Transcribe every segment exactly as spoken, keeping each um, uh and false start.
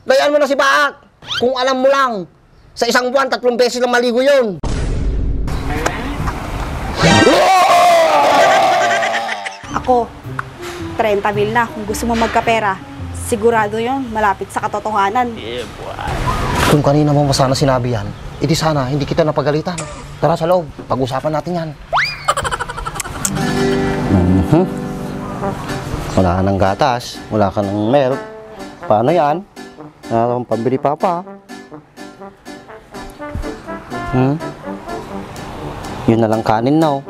Dayaan mo na si Baak. Kung alam mo lang, sa isang buwan, tatlong beses lang maligo yun. Ako, trenta mil na. Kung gusto mo magkapera, sigurado yon malapit sa katotohanan. Kung kanina mo pa sana sinabi yan, edi sana hindi kita napagalitan. Tara sa loob, pag-usapan natin yan. Mhm. Wala ka ng gatas, wala ka ng milk. Paano yan? Wala kang pambili, Papa. Hmm? Yun na lang kanin na, oh.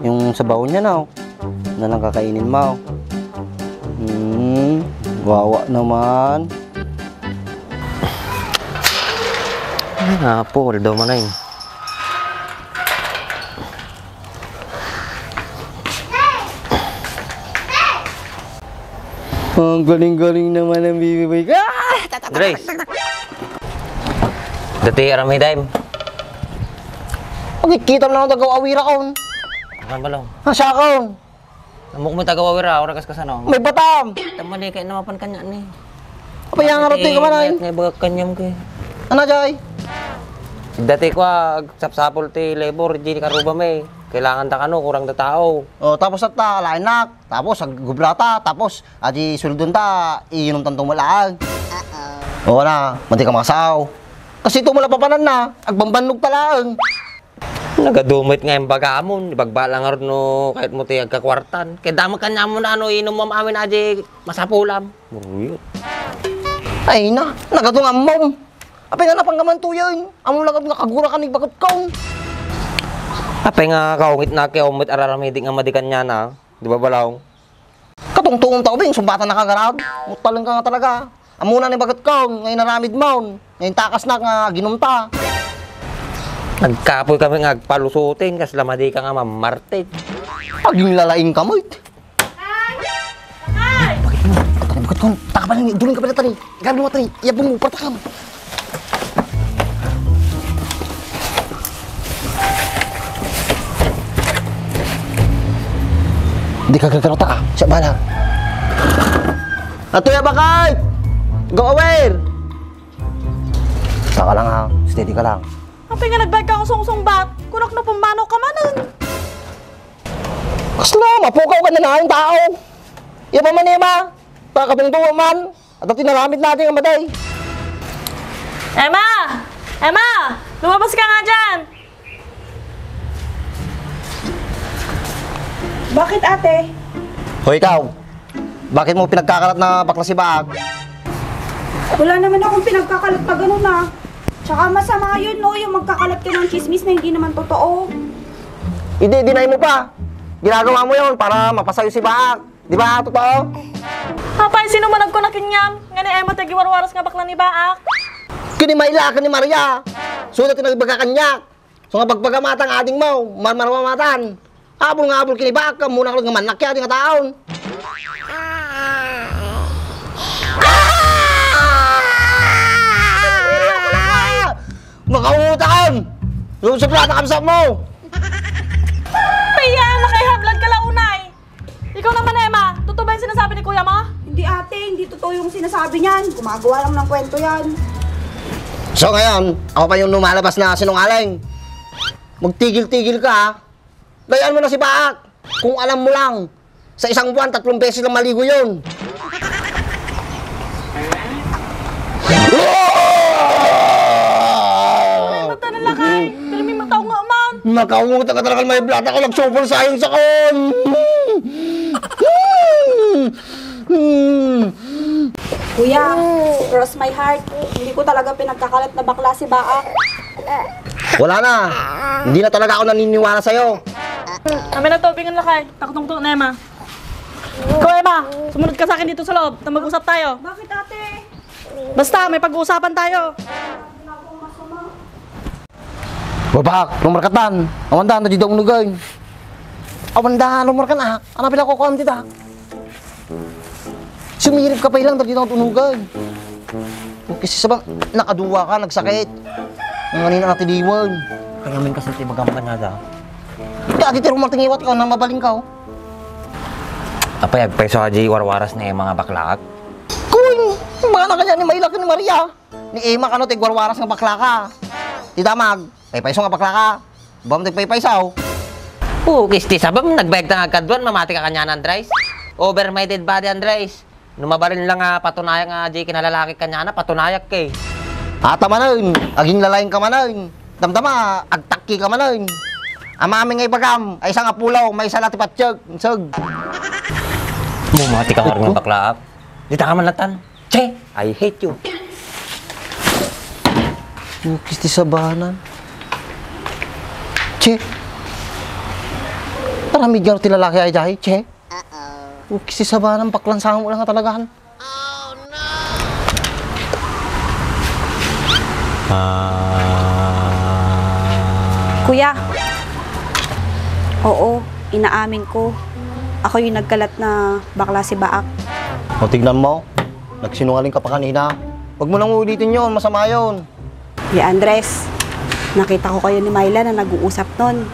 Yung sabaw niya na, oh. Yun na lang kakainin mo, oh. Hmm, wawa naman. Ay, nga po, aldaw man ay. Ang galing-galing naman ng baby boy ko. Ah! Grace. Dati aramay dayem. Pagkikita mo lang ang tagaw awira kon. Akan balong. Asya kon. Amok mo tagaw awira, ora kas kasano. May batam. Tamali kay na mapan kanya ni. Apa yang araw tayo kamanan? Ngay bagak kanyam ko eh. Ano, Jay? Dati ko ah, sapsapol ti labor, di karuba may. Kailangan ta kano, kurang da tao. Oh, tapos at ta, lain nak. Tapos, ag gubrata. Tapos, adi suldon ta, iinom tanto malaag. Oo na, mati ka masaw. Kasi ito mula papanan na, agbambannog talaang. Nagadumit nga yung bagamon, ibagba lang nga no kahit mo ti agkakwartan. Kaya dama kanya mo na ano, inom mo amin aji masapulam. Muruyot. Ay na, nagadong ammom. Apay nga napanggaman to yan. Amo lang nga kagura ka ni bagat kaon. Apay nga kaungit na kaya umit araramidi nga madikan niya na. Di ba balaw? Katungtuong tao ba yung sumbatan nakagarag? Mutalan ka nga talaga. Amuna ni bagat kaon, ngayon naramid maon. Ngayon takas na nga ginumta. Nagkapoy kami nga agpalusutin, kasla madi ka nga mamartit. Aging lalaing kamoy. Ay! Ay! Bagat kaon, taka pa lang, duling ka pala tani. Galo mo tani, iyabong mo, partakam. Di ka gagawin ta, ah. Siya bala. Atoy abakay! Go aware! Saka lang ha, steady ka lang. Apay nga nagbayad ka ang sungsungbat? Kunak no pumano ka manen. Kasla, mapukaw ka na na yung tao. Iya pa man, Emma. Pakabungtungan man. At ang tinaramit natin ang maday. Emma! Emma! Lumabas ka nga dyan! Bakit, ate? Hoy, ikaw. Bakit mo pinagkakalat na bakla si Baak? Wala naman akong pinagkakalat na ganun, ah. Tsaka masama yun, no? Yung magkakalat ka ng chismis na hindi naman totoo. Hindi, deny mo pa. Ginagawa mo yon para mapasayo si Baak. Di ba, totoo? Apay, sino man agkunak inyam? Nga ni Emma ti agiwarwaras nga bakla ni Baak? Kini Mayla, kini Maria. Suda ti nagbaga kaniak. So nga pagpagamatan ading mo, marmarwamatan. Abol nga abol kini Baak, muna ka nga manlakya di nga taon. Makautang! Yung suplata kamsat mo! Kaya nakaihablad ka launay! Ikaw naman, Emma, totoo ba yung sinasabi ni kuya mo? Hindi, ate, hindi totoo yung sinasabi niyan. Gumagawa lang ng kwento yan. So ngayon, ako pa yung lumalabas na sinungaling. Magtigil-tigil ka, ha? Dayaan mo na si Baak. Kung alam mo lang, sa isang buwan, tatlong beses lang maligo yun. Ay, mata na lakay! Pero may mataw nga man! Makaungot ka talaga may blata ko, nagsupol sayang sa kon! Kuya, cross my heart. Hindi ko talaga pinagkakalat na bakla si Baak. Wala na. Hindi na talaga ako naniniwala sa'yo. Kami na to, bingan lakay. Takutong to, Emma. Ikaw, Emma, sumunod ka sa akin dito sa loob. Ta mag-usap tayo. Bakit, ate? Basta, may pag-uusapan tayo. Babak, lumarkatan. Awan da, di daw unugan. Awan da, lumarkan ah. Ano pila ko kuam dita? Sumirip ka pa ilang, di daw unugan. Kasi sabang, nakaduwa ka, nagsakit. Ang kanina natin diwan. Kaya min kasi ti magampan nga da. Kaya di tiro martingiwat ka, nang mabaling ka, oh. Apay, agpayso aji warwaras na yung mga baklaak. Kun, mga Ano kanya ni Mayla ken ni Maria? Ni Emma kano ti agwarwaras nga bakla ka. Ti damag, paypayso nga bakla ka. Bam ti paypayso. Pukis ti sabam, nagbayag ta nga agkaduan, mamati ka kaniana, Andres. Over my dead body, Andres. No mabalin lang nga patunayak nga di kinalalaki kaniana, patunayak ke. Ata manen, aging lalaing ka manen. Damdama, agtakki ka manen. Amami nga ibagam, ay isa nga pulaw, maysa la ti patiek, inseg. Bumati ka ngarud nga bakla, ah. Dita ka man latan. Che, I hate you. Pukis ti sabana. Che. Paramid nga ti lalaki ay jahi, che. Pukis ti sabana, baklang sango lang nga talagaan. Ah. Kuya. Oo, inaamin ko. Ako yung nagkalat na bakla si Baak. O, tignan mo. Nagsinungaling ka pa kanina. Huwag mo nang ulitin yun. Masama yun. Kuya Andres, nakita ko kayo ni Myla na nag-uusap nun.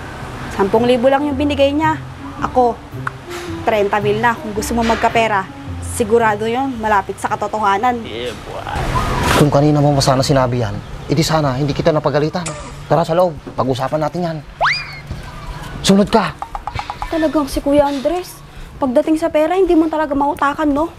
Sampung libo lang yung binigay niya. Ako, trenta mil na. Kung gusto mo magkapera, sigurado yun, malapit sa katotohanan. Kung kanina mo pa sana sinabi yan, edi sana hindi kita napagalitan. Tara sa loob, pag-usapan natin yan. Sunod ka. Talagang si Kuya Andres, pagdating sa pera, hindi man talaga mautakan, no?